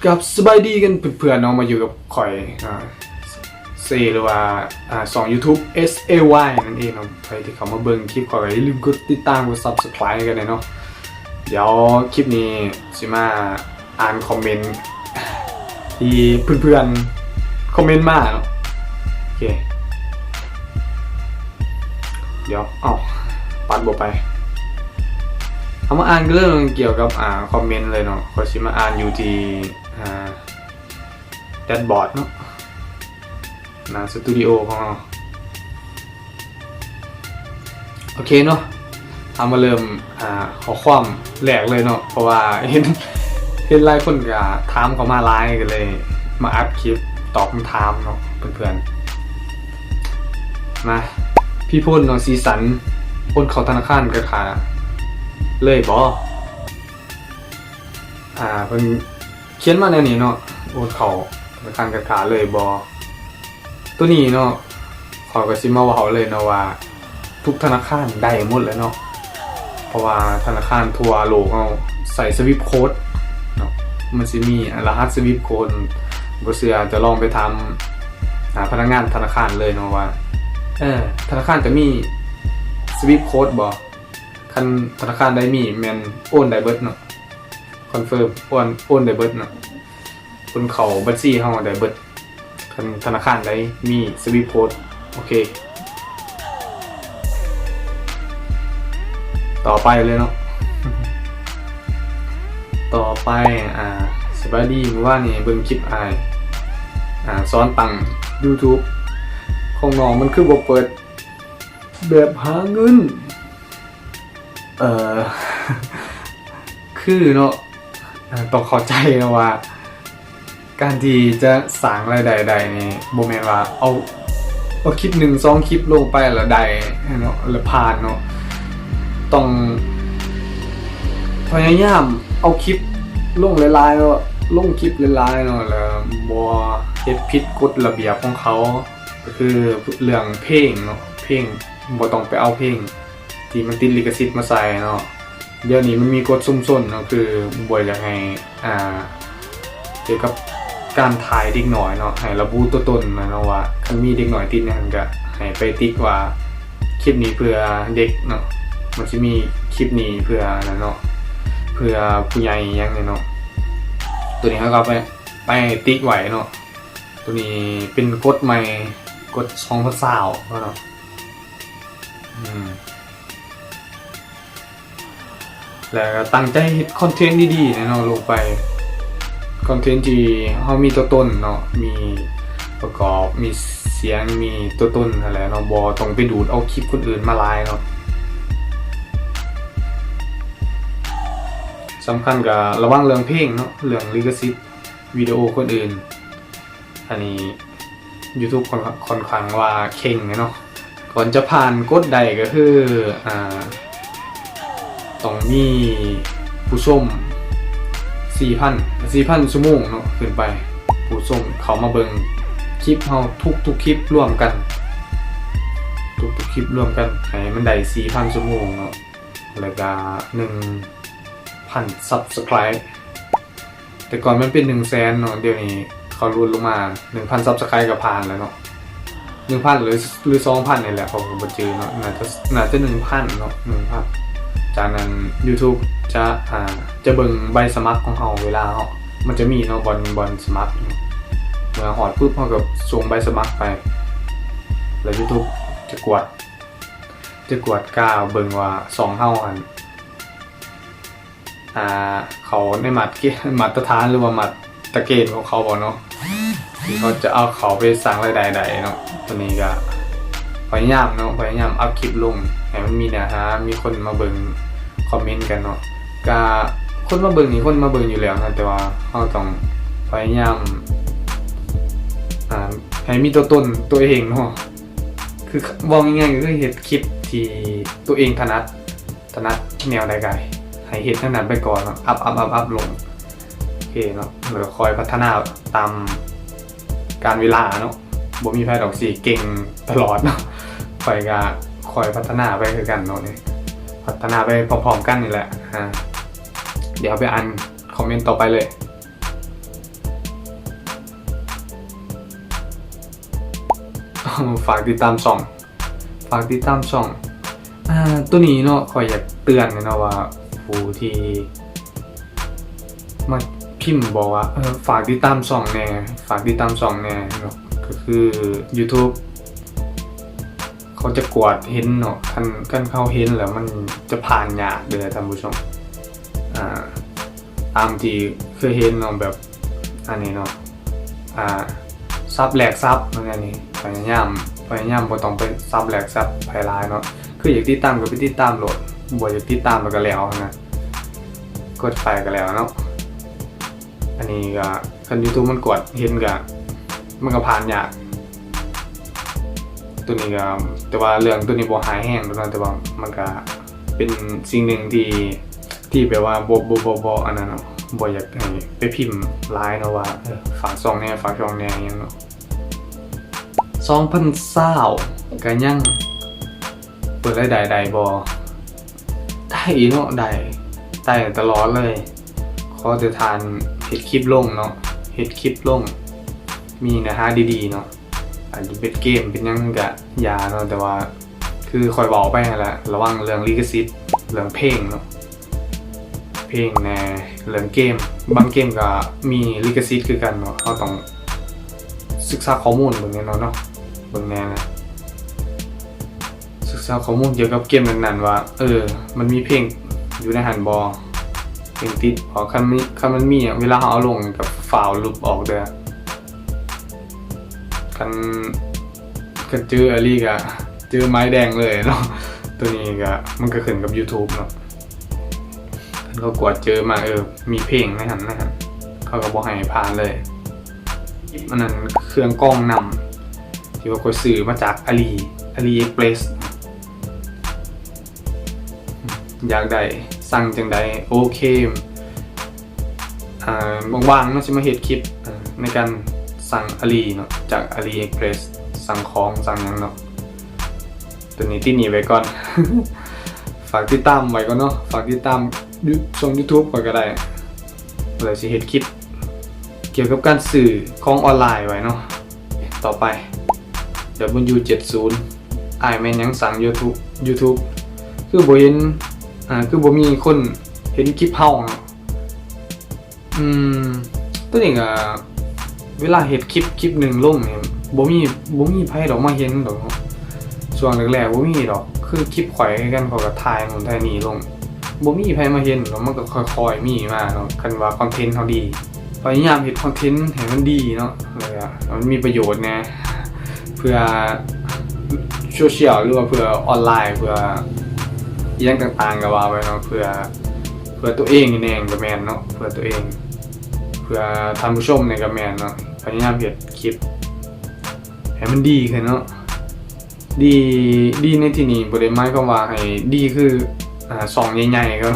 ກັບສະບາຍດີກັນເພື່ອນໆເນາະ ມາຢູ່ກັບຂ້ອຍ ອ່າ ເຊ ຫຼືວ່າ ອ່າ ຊ່ອງ YouTube ເອສ ເອ ວາຍ ນັ້ນເອງເນາະ. ໃຜທີ່ເຂົ້າມາເບິ່ງຄລິບຂ້ອຍກໍຢ່າລືມກົດຕິດຕາມ ກົດ Subscribe ກັນແດ່ເນາະ. ດຽວຄລິບນີ້ຊິມາອ່ານຄອມເມັນທີ່ເພື່ອນໆຄອມເມັນມາເນາະ. ໂອເຄ ດຽວ ເອົ້າ ປັດບໍ່ໄປ. ເຮົາມາອ່ານກັນເລີຍກ່ຽວກັບ ອ່າ ຄອມເມັນເລີຍເນາະ. ຂ້ອຍຊິມາອ່ານຢູ່ທີ່ ອ່າ ແດດບອດເນາະ ໜ້າສະຕູດິໂອຂອງເຮົາ. ໂອເຄເນາະ ເຮົາມາເລີ່ມ ອ່າ ຂໍ້ຄວາມແລກເລີຍເນາະ ເພາະວ່າເຫັນ ເຫັນຫຼາຍຄົນກໍຖາມເຂົ້າມາຫຼາຍ ກໍເລີຍມາອັດຄລິບຕອບຄຳຖາມເນາະເພື່ອນໆ. ມາ ພີ່ພົນເນາະ ສີສັນ ໂອນເຂົ້າທະນາຄານການຄ້າເລີຍບໍ່? ອ່າ ເພິ່ນຂຽນມາແນວນີ້ເນາະ ໂອນເຂົ້າທະນາຄານການຄ້າເລີຍບໍ່? ໂຕນີ້ເນາະ ຂ້ອຍກໍຊິມາເວົ້າເລີຍເນາະວ່າ ທຸກທະນາຄານໄດ້ໝົດແຫຼະເນາະ ເພາະວ່າທະນາຄານທົ່ວໂລກເຮົາໃຊ້ Swift Code ເນາະ. ມັນຊິມີລະຫັດ Swift Code ບໍ່ເຊື່ອຈະລອງໄປຖາມ ອ່າ ພະນັກງານທະນາຄານເລີຍເນາະວ່າ ເອີ ທະນາຄານຈະມີ Swift Code ບໍ່? ຄັນທະນາຄານໃດມີ ແມ່ນໂອນໄດ້ເບິດເນາະ ຄອນເຟີມ ໂອນ ໂອນໄດ້ເບິດເນາະ ໂອນເຂົ້າບັນຊີເຮົາໄດ້ເບິດ ຄັນທະນາຄານໃດມີ Swift Code. ໂອເຄ ຕໍ່ໄປເລີຍເນາະ ຕໍ່ໄປ ອ່າ ສະບາຍດີ ມື້ວານນີ້ເບິ່ງຄລິບອ້າຍ ອ່າ ສອນຕັ້ງ YouTube ຂອງນ້ອງ ມັນຄືບໍ່ເປີດ ແບບຫາເງິນ ເອີ ຄືເນາະ ເອີ ຕ້ອງເຂົ້າໃຈເນາະວ່າ ການທີ່ຈະສ້າງລາຍໄດ້ໄດ້ນີ້ ບໍ່ແມ່ນວ່າເອົາ ເອົາຄລິບໜຶ່ງສອງຄລິບລົງໄປແລ້ວໄດ້ເນາະ ແລ້ວຜ່ານເນາະ. ຕ້ອງພະຍາຍາມເອົາຄລິບລົງຫຼາຍໆເນາະ ລົງຄລິບຫຼາຍໆເນາະ ແລ້ວບໍ່ເຮັດຜິດກົດລະບຽບຂອງເຂົາ ກໍຄືເລື່ອງເພງເນາະ ເພງ ບໍ່ຕ້ອງໄປເອົາເພງທີ່ມັນຕິດລິຂະສິດມາໃສ່ເນາະ. ດຽວນີ້ມັນມີກົດຊຸມຊົນເນາະ ຄືບໍ່ຢາກໃຫ້ ອ່າ ກ່ຽວກັບການຖ່າຍເດັກນ້ອຍເນາະ ໃຫ້ລະບຸຕົວຕົນນະເນາະ ວ່າຄັນມີເດັກນ້ອຍຕິດໃນຫັ້ນ ກະໃຫ້ໄປຕິກວ່າຄລິບນີ້ເພື່ອເດັກເນາະ. ມັນຊິມີຄລິບນີ້ເພື່ອນັ້ນເນາະ ເພື່ອຜູ້ໃຫຍ່ຫຍັງນີ້ເນາະ. ໂຕນີ້ເຮົາກໍໄປ ໄປຕິກໄວ້ເນາະ. ໂຕນີ້ເປັນກົດໃໝ່ ກົດສອງພັນຊາວເນາະ. ອືມ ແລ້ວກໍຕັ້ງໃຈເຮັດຄອນເທັນດີໆແນ່ເນາະ ລົງໄປ ຄອນເທັນທີ່ເຮົາມີຕົວຕົນເນາະ ມີປະກອບ ມີສຽງ ມີຕົວຕົນຫັ້ນແຫຼະເນາະ ບໍ່ຕ້ອງໄປດູດເອົາຄລິບຄົນອື່ນມາຫຼາຍເນາະ. ສຳຄັນກໍລະວັງເລື່ອງເພງເນາະ ເລື່ອງລິຂະສິດ ວິດີໂອຄົນອື່ນ ອັນນີ້ YouTube ຂ້ອນ ຂ້ອນຂ້າງວ່າເຄັ່ງເນາະ. ກ່ອນຈະຜ່ານກົດໄດ້ກໍຄື ອ່າ ຕ້ອງມີຜູ້ຊົມສີ່ພັນ ສີ່ພັນຊົ່ວໂມງເນາະ ຂຶ້ນໄປ ຜູ້ຊົມເຂົ້າມາເບິ່ງຄລິບເຮົາທຸກໆຄລິບລວມກັນ ທຸກໆຄລິບລວມກັນ ໃຫ້ມັນໄດ້ສີ່ພັນຊົ່ວໂມງເນາະ ແລ້ວກະໜຶ່ງພັນ Subscribe. ແຕ່ກ່ອນມັນເປັນໜຶ່ງແສນເນາະ ດຽວນີ້ເຂົາຫຼຸດລົງມາໜຶ່ງພັນ Subscribe ກໍຜ່ານແລ້ວເນາະ. ໜຶ່ງພັນ ຫຼື ຫຼື ສອງພັນນີ້ແຫຼະ ຂ້ອຍກໍບໍ່ຈື່ເນາະ ໜ້າຈະ ໜ້າຈະໜຶ່ງພັນເນາະ ໜຶ່ງພັນ. ຈາກນັ້ນ YouTube ຈະ ອ່າ ຈະເບິ່ງໃບສະໝັກຂອງເຮົາ ເວລາເຮົາ ມັນຈະມີເນາະ ບ່ອນ ບ່ອນສະໝັກ. ເມື່ອຮອດປຶບ ເຮົາກໍສົ່ງໃບສະໝັກໄປ ແລ້ວ YouTube ຈະກວດ ຈະກວດກາເບິ່ງວ່າຊ່ອງເຮົາຫັ້ນ ອ່າ ເຂົ້າໃນມາດເກ ມາດຕະຖານ ຫຼືວ່າມາດຕະເກນຂອງເຂົາບໍ່ເນາະ ທີ່ເຂົາຈະເອົາເຂົ້າໄປສ້າງລາຍໄດ້ໄດ້ເນາະ. ໂຕນີ້ກະພະຍາຍາມເນາະ ພະຍາຍາມອັບຄລິບລົງໃຫ້ມັນມີເນື້ອຫາ ມີຄົນມາເບິ່ງ ຄອມເມັນກັນເນາະ. ກະຄົນມາເບິ່ງນີ້ ຄົນມາເບິ່ງຢູ່ແລ້ວນະ ແຕ່ວ່າເຮົາຕ້ອງພະຍາຍາມ ອ່າ ໃຫ້ມີຕົວຕົນຕົວເອງເນາະ. ຄືເວົ້າງ່າຍໆ ກໍຄືເຮັດຄລິບທີ່ຕົວເອງຖະໜັດ ຖະໜັດແນວໃດກໍໃຫ້ເຮັດແນວນັ້ນໄປກ່ອນເນາະ ອັບ ອັບ ອັບ ອັບລົງ. ໂອເຄເນາະ ແລ້ວກໍຄ່ອຍພັດທະນາຕາມການເວລາເນາະ. ບໍ່ມີໃຜດອກຊິເກັ່ງຕະຫຼອດເນາະ ຂ້ອຍກໍຄ່ອຍພັດທະນາໄປຄືກັນເນາະ ນີ້ ພັດທະນາໄປພ້ອມໆກັນນີ້ແຫຼະ. ອ່າ ດຽວເຮົາໄປອ່ານຄອມເມັນຕໍ່ໄປເລີຍ. ຝາກຕິດຕາມຊ່ອງ ຝາກຕິດຕາມຊ່ອງ ອ່າ ໂຕນີ້ເນາະ ຂ້ອຍຢາກເຕືອນເນາະວ່າ ຜູ້ທີ່ມາພິມບອກວ່າ ເອີ ຝາກຕິດຕາມຊ່ອງແດ່ ຝາກຕິດຕາມຊ່ອງແດ່ເນາະ ກໍຄື YouTube ເຂົາຈະກວດເຫັນເນາະ ຄັນ ຄັນເຂົາເຫັນແລ້ວມັນຈະຜ່ານຍາກເດີທ່ານຜູ້ຊົມ ອ່າ ຕາມທີ່ເຄີຍເຫັນເນາະ ແບບ ອັນນີ້ເນາະ ອ່າ ຊັບແລກຊັບ ອັນນີ້ ພະຍາຍາມ ພະຍາຍາມບໍ່ຕ້ອງໄປຊັບແລກຊັບໃຜຫຼາຍເນາະ ຄືຢາກຕິດຕາມກໍໄປຕິດຕາມໂລດ ບໍ່ຢາກຕິດຕາມແລ້ວກໍແລ້ວຫັ້ນນະ ກົດໄປກໍແລ້ວເນາະ ອັນນີ້ກໍ ຄັນ YouTube ມັນກວດເຫັນກໍ ມັນກໍຜ່ານຍາກ ໂຕນີ້ກໍ ແຕ່ວ່າເລື່ອງໂຕນີ້ບໍ່ຮ້າຍແຮງດອກເນາະ ແຕ່ວ່າມັນກໍເປັນສິ່ງໜຶ່ງທີ່ ທີ່ແບບວ່າບໍ່ ບໍ່ ບໍ່ ບໍ່ ອັນນັ້ນເນາະ ບໍ່ຢາກໃຫ້ໄປພິມຫຼາຍເນາະວ່າ ເອີ ຝາກຊ່ອງແດ່ ຝາກຊ່ອງແດ່ ຫຍັງເນາະ ສອງພັນຊາວ ກໍຍັງເປີດລາຍໄດ້ໄດ້ບໍ່? ໄດ້ເນາະ ໄດ້ ໄດ້ຕະຫຼອດເລີຍ ຂໍແຕ່ທ່ານເຮັດຄລິບລົງເນາະ ເຮັດຄລິບລົງ ມີເນື້ອຫາດີໆເນາະ ອາດຈະເປັນເກມເປັນຫຍັງກໍຢ່າເນາະ ແຕ່ວ່າ ຄືຂ້ອຍເວົ້າໄປຫັ້ນແຫຼະ ລະວັງເລື່ອງລິຂະສິດ ເລື່ອງເພງເນາະ ເພງແດ່ ເລື່ອງເກມ ບາງເກມກໍມີລິຂະສິດຄືກັນເນາະ ເຮົາຕ້ອງສຶກສາຂໍ້ມູນເບິ່ງແນ່ນອນເນາະ ເບິ່ງແນ່ນະ ສຶກສາຂໍ້ມູນກ່ຽວກັບເກມນັ້ນໆວ່າ ເອີ ມັນມີເພງຢູ່ໃນຫັ້ນບໍ່ ເພງຕິດບໍ່ ຄັນມີ ຄັນມັນມີ ເວລາເຮົາເອົາລົງກໍຟ້າວລົບອອກເດີ ຄັນ ຄັນເຈີອີ່ຫຼີກໍເຈີໝາຍແດງເລີຍເນາະ ໂຕນີ້ກໍ ມັນກໍຂຶ້ນກັບ YouTube ເນາະ ຄັນເຂົາກວດເຈີມາ ເອີ ມີເພງໃນຫັ້ນ ໃນຫັ້ນ ເຂົາກໍບໍ່ໃຫ້ຜ່ານເລີຍ ອັນນັ້ນເຄື່ອງກອງນ້ຳ ທີ່ວ່າຂ້ອຍຊື້ມາຈາກ Ali AliExpress ຢາກໄດ້ ສັ່ງຈັ່ງໃດ ໂອເຄ ອ່າ ວ່າງໆເນາະ ຊິມາເຮັດຄລິບ ເອີ ໃນການສັ່ງ Ali ເນາະ ຈາກ AliExpress ສັ່ງຂອງ ສັ່ງຫຍັງເນາະ ໂຕນີ້ຕິດໜີ້ໄວ້ກ່ອນ ຝາກຕິດຕາມໄວ້ກ່ອນເນາະ ຝາກຕິດຕາມ You- ຊ່ອງ YouTube ຂ້ອຍກໍໄດ້ ແລ້ວຊິເຮັດຄລິບກ່ຽວກັບການຊື້ຂອງອອນລາຍໄວ້ເນາະ ຕໍ່ໄປ W ເຈັດສິບ ອ້າຍແມ່ນຫຍັງສັ່ງ YouTube YouTube ຄືບໍ່ເຫັນ ອ່າ ຄືບໍ່ມີຄົນເຫັນຄລິບເຮົາເນາະ ອືມ ໂຕນີ້ກໍ ເວລາເຮັດຄລິບ ຄລິບໜຶ່ງລົງນີ້ ບໍ່ມີ ບໍ່ມີໃຜດອກມາເຫັນດອກເນາະ ຊ່ວງແລກໆບໍ່ມີດອກ ຄືຄລິບຂ້ອຍຄືກັນ ຂ້ອຍກໍຖ່າຍໂນ່ນຖ່າຍນີ້ລົງ ບໍ່ມີໃຜມາເຫັນດອກ ມັນກໍຄ່ອຍໆມີມາເນາະ ຄັນວ່າຄອນເທັນເຮົາດີ ພະຍາຍາມເຮັດຄອນເທັນໃຫ້ມັນດີເນາະ ແລ້ວກໍໃຫ້ມັນມີປະໂຫຍດແດ່ ເພື່ອໂຊຊຽວ ຫຼືວ່າເພື່ອອອນລາຍ ເພື່ອອີ່ຫຍັງຕ່າງໆກໍວ່າໄປເນາະ ເພື່ອ ເພື່ອຕົວເອງແດ່ກໍແມ່ນເນາະ ເພື່ອຕົວເອງ ເພື່ອທ່ານຜູ້ຊົມນີ້ກໍແມ່ນເນາະ ພະຍາຍາມເຮັດຄລິບໃຫ້ມັນດີຂຶ້ນເນາະ ດີ ດີໃນທີ່ນີ້ບໍ່ໄດ້ໝາຍຄວາມວ່າໃຫ້ດີຄື ອ່າ ຊ່ອງໃຫຍ່ໆກໍ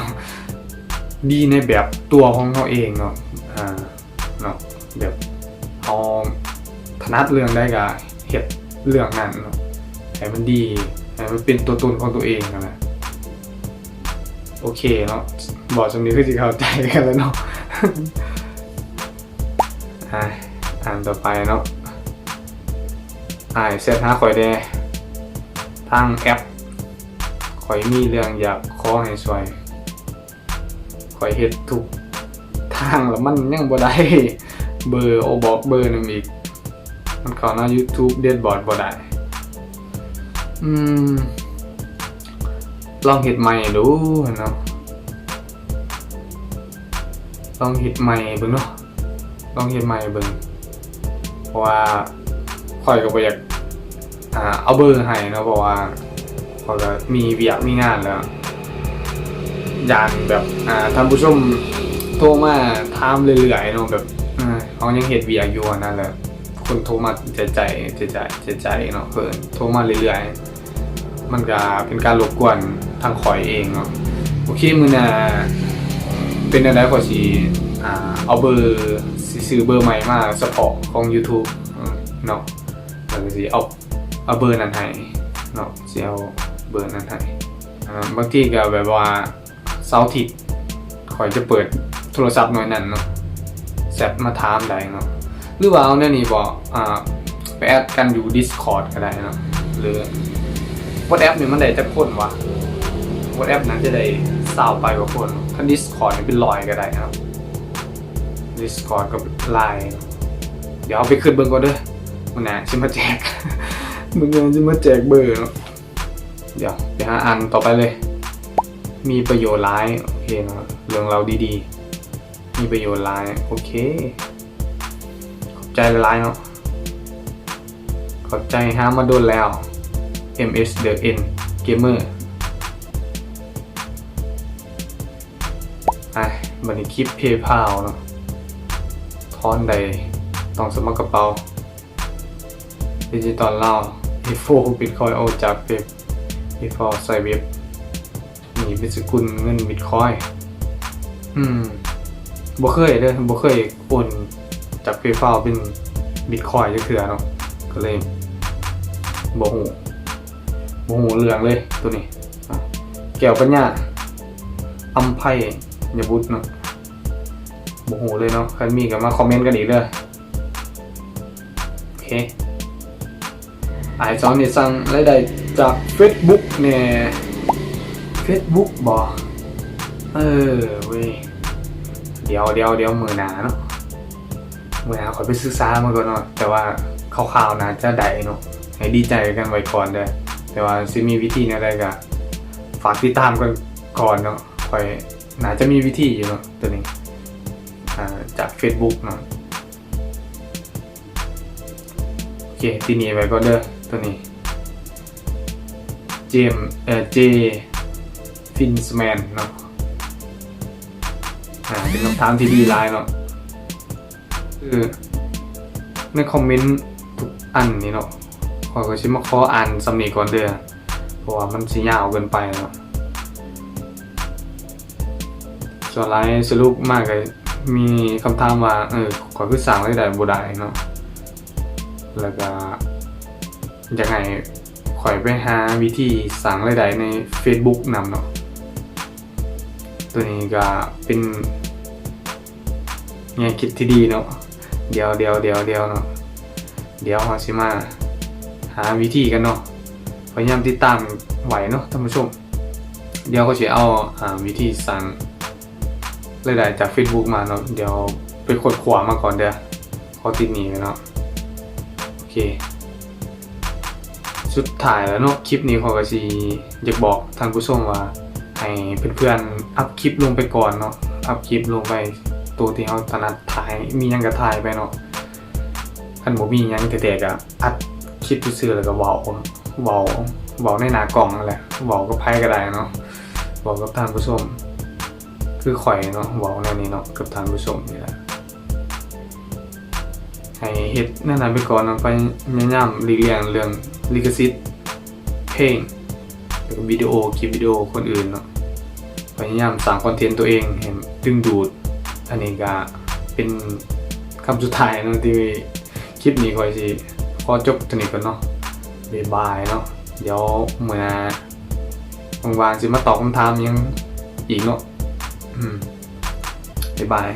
ດີໃນແບບຕົວຂອງເຮົາເອງເນາະ ອ່າ ເນາະ ແບບເຮົາຖະໜັດເລື່ອງໃດກໍເຮັດເລື່ອງນັ້ນເນາະ ໃຫ້ມັນດີ ໃຫ້ມັນເປັນຕົວຕົນຂອງຕົວເອງຫັ້ນນະ ໂອເຄເນາະ ເວົ້າສ່ຳນີ້ຄືຊິເຂົ້າໃຈກັນແລ້ວເນາະ ອ່າ ອັນຕໍ່ໄປເນາະ ອ້າຍແຊັດຫາຂ້ອຍແດ່ ທາງແອັບ ຂ້ອຍມີເລື່ອງຢາກຂໍໃຫ້ຊ່ວຍ ຂ້ອຍເຮັດທຸກທາງແລ້ວມັນຍັງບໍ່ໄດ້ເບີ ໂອ ບອກເບີນຳອີກ ມັນເຂົ້າໜ້າ YouTube Dashboard ບໍ່ໄດ້ ອືມ ລອງເຮັດໃໝ່ດູເນາະ ລອງເຮັດໃໝ່ເບິ່ງເນາະ ລອງເຮັດໃໝ່ເບິ່ງ ເພາະວ່າຂ້ອຍກໍບໍ່ຢາກ ອ່າ ເອົາເບີໃຫ້ເນາະ ເພາະວ່າຂ້ອຍກໍມີວຽກມີງານແລ້ວ ຢ້ານແບບ ອ່າ ທ່ານຜູ້ຊົມໂທມາຖາມເລື້ອຍໆເນາະ ແບບ ອ່າ ເຮົາຍັງເຮັດວຽກຢູ່ຫັ້ນນະ ແລ້ວຄົນໂທມາໃຈໆ ໃຈໆ ໃຈໆເນາະ ເພິ່ນໂທມາເລື້ອຍໆ ມັນກະເປັນການລົບກວນທາງຂ້ອຍເອງເນາະ ໂອເຄ ມື້ໜ້າເປັນແນວໃດ ຂ້ອຍຊິ ອ່າ ເອົາເບີ ຊິຊື້ເບີໃໝ່ມາສະເພາະຂອງ YouTube ເນາະ ແລ້ວກໍຊິເອົາ ເອົາເບີນັ້ນໃຫ້ເນາະ ຊິເອົາເບີນັ້ນໃຫ້ ອ່າ ບາງທີກໍແບບວ່າ ເສົາອາທິດ ຂ້ອຍຈະເປີດໂທລະສັບໜ່ວຍນັ້ນເນາະ ແຊັດມາຖາມໄດ້ເນາະ ຫຼືວ່າເອົາແນວນີ້ບໍ ອ່າ ແອັດກັນຢູ່ Discord ກໍໄດ້ເນາະ ຫຼື WhatsApp ນີ້ມັນໄດ້ຈັກຄົນວະ? WhatsApp ໜ້າຈະໄດ້ຊາວປາຍກວ່າຄົນ ຄັນ Discord ນີ້ເປັນຮ້ອຍກໍໄດ້ເນາະ. Discord ກັບ Line ເນາະ ດຽວເຮົາໄປຄຶດເບິ່ງກ່ອນເດີ ມື້ໜ້າຊິມາແຈກ ມື້ໜ້າຊິມາແຈກເບີເນາະ. ດຽວໄປຫາອ່ານຕໍ່ໄປເລີຍ ມີປະໂຫຍດຫຼາຍ. ໂອເຄເນາະ ເລື່ອງລາວດີໆ ມີປະໂຫຍດຫຼາຍ. ໂອເຄ ຂອບໃຈຫຼາຍໆເນາະ ຂອບໃຈ. ຫາມາດົນແລ້ວ ເອັມເອັສ The End Gamer. ອ່ະ ບັດນີ້ຄຣິບ PayPal ເນາະ ຖອນໄດ້ ຕ້ອງສະໝັກກະເປົາ ດິຈິຕອນລາວ ເອໂຟ ບິດຄອຍອອກຈາກເວັບ ເອໂຟ ໃສ່ເວັບ ນີ້ເປັນສະກຸນເງິນບິດຄອຍ. ອືມ ບໍ່ເຄີຍເດີ ບໍ່ເຄີຍໂອນຈາກ PayPal ເປັນບິດຄອຍຈັກເທື່ອເນາະ ກໍເລີຍບໍ່ຮູ້ ບໍ່ຮູ້ເລື່ອງເລີຍໂຕນີ້. ແກ້ວປັນຍາ ອຳໄພຍະບຸດເນາະ ບໍ່ຮູ້ເລີຍເນາະ. ຄັນມີກໍມາຄອມເມັນກັນອີກເດີ. ໂອເຄ ອ້າຍສອນນີ້ສ້າງລາຍໄດ້ຈາກ Facebook ແດ່ Facebook ບໍ? ເອີເວີຍ ດຽວ ດຽວ ດຽວ ມື້ໜ້າເນາະ ມື້ໜ້າຂ້ອຍໄປສຶກສາມາກ່ອນເນາະ ແຕ່ວ່າຄ່າວໆໜ້າຈະໄດ້ເນາະ ໃຫ້ດີໃຈກັນໄວ້ກ່ອນເດີ. ແຕ່ວ່າຊິມີວິທີແນວໃດກໍຝາກຕິດຕາມກັນກ່ອນເນາະ ຂ້ອຍໜ້າຈະມີວິທີຢູ່ເນາະ ໂຕນີ້ ອ່າ ຈາກ Facebook ເນາະ. ໂອເຄ ຕິດໜີໄວ້ກ່ອນເດີ ໂຕນີ້ ເຈມ ເອີ ເຈ ຟິນສະແມນເນາະ. ອ່າ ເປັນຄຳຖາມທີ່ດີຫຼາຍເນາະ ຄືໃນຄອມເມັນທຸກອັນນີ້ເນາະ ຂ້ອຍກໍຊິມາຂໍອ່ານສ່ຳນີ້ກ່ອນເດີ ເພາະວ່າມັນຊິຍາວເກີນໄປເນາະ. ສ່ວນຫຼາຍສະຫຼຸບມາກໍມີຄຳຖາມວ່າ ເອີ ຂ້ອຍຄືສ້າງລາຍໄດ້ບໍ່ໄດ້ເນາະ ແລ້ວກໍຢາກໃຫ້ຂ້ອຍໄປຫາວິທີສ້າງລາຍໄດ້ໃນ Facebook ນຳເນາະ. ໂຕນີ້ກໍເປັນແນວຄິດທີ່ດີເນາະ ດຽວ ດຽວ ດຽວ ດຽວເນາະ ດຽວເຮົາຊິມາຫາວິທີກັນເນາະ ພະຍາຍາມຕິດຕາມໄວ້ເນາະທ່ານຜູ້ຊົມ. ດຽວຂ້ອຍຊິເອົາ ອ່າ ວິທີສ້າງລາຍໄດ້ຈາກ Facebook ມາເນາະ ດຽວໄປຄົ້ນຄວ້າມາກ່ອນເດີ ຂໍຕິດໜີໄວ້ເນາະ. ໂອເຄ ສຸດທ້າຍແລ້ວເນາະ ຄລິບນີ້ຂ້ອຍກໍຊິຢາກບອກທ່ານຜູ້ຊົມວ່າ ໃຫ້ເພື່ອນໆອັບຄລິບລົງໄປກ່ອນເນາະ ອັບຄລິບລົງໄປ ໂຕທີ່ເຮົາຖະໜັດຖ່າຍ ມີຫຍັງກໍຖ່າຍໄປເນາະ. ຄັນບໍ່ມີຫຍັງແທ້ໆ ກໍອັດຄລິບຊື່ໆ ແລ້ວກໍເວົ້າ ເວົ້າ ເວົ້າໃນໜ້າກ້ອງນັ້ນແຫຼະ ເວົ້າກັບໃຜກໍໄດ້ເນາະ ເວົ້າກັບທ່ານຜູ້ຊົມ ຄືຂ້ອຍເນາະ ເວົ້າແນວນີ້ເນາະ ກັບທ່ານຜູ້ຊົມນີ້ແຫຼະ. ໃຫ້ເຮັດແນວນັ້ນໄປກ່ອນເນາະ ພະຍາຍາມຫຼີກລ່ຽງເລື່ອງລິຂະສິດເພງ ແລ້ວກໍວິດີໂອ ຄລິບວິດີໂອຄົນອື່ນເນາະ ພະຍາຍາມສ້າງຄອນເທັນຕົວເອງໃຫ້ດຶງດູດ. ອັນນີ້ກໍເປັນຄຳສຸດທ້າຍເນາະ ທີ່ຄລິບນີ້ຂ້ອຍຊິຂໍຈົບເທົ່ານີ້ກ່ອນເນາະ ບາຍບາຍເນາະ. ດຽວມື້ໜ້າວ່າງໆຊິມາຕອບຄຳຖາມຫຍັງອີກເນາະ ອືມ ບາຍບາຍ.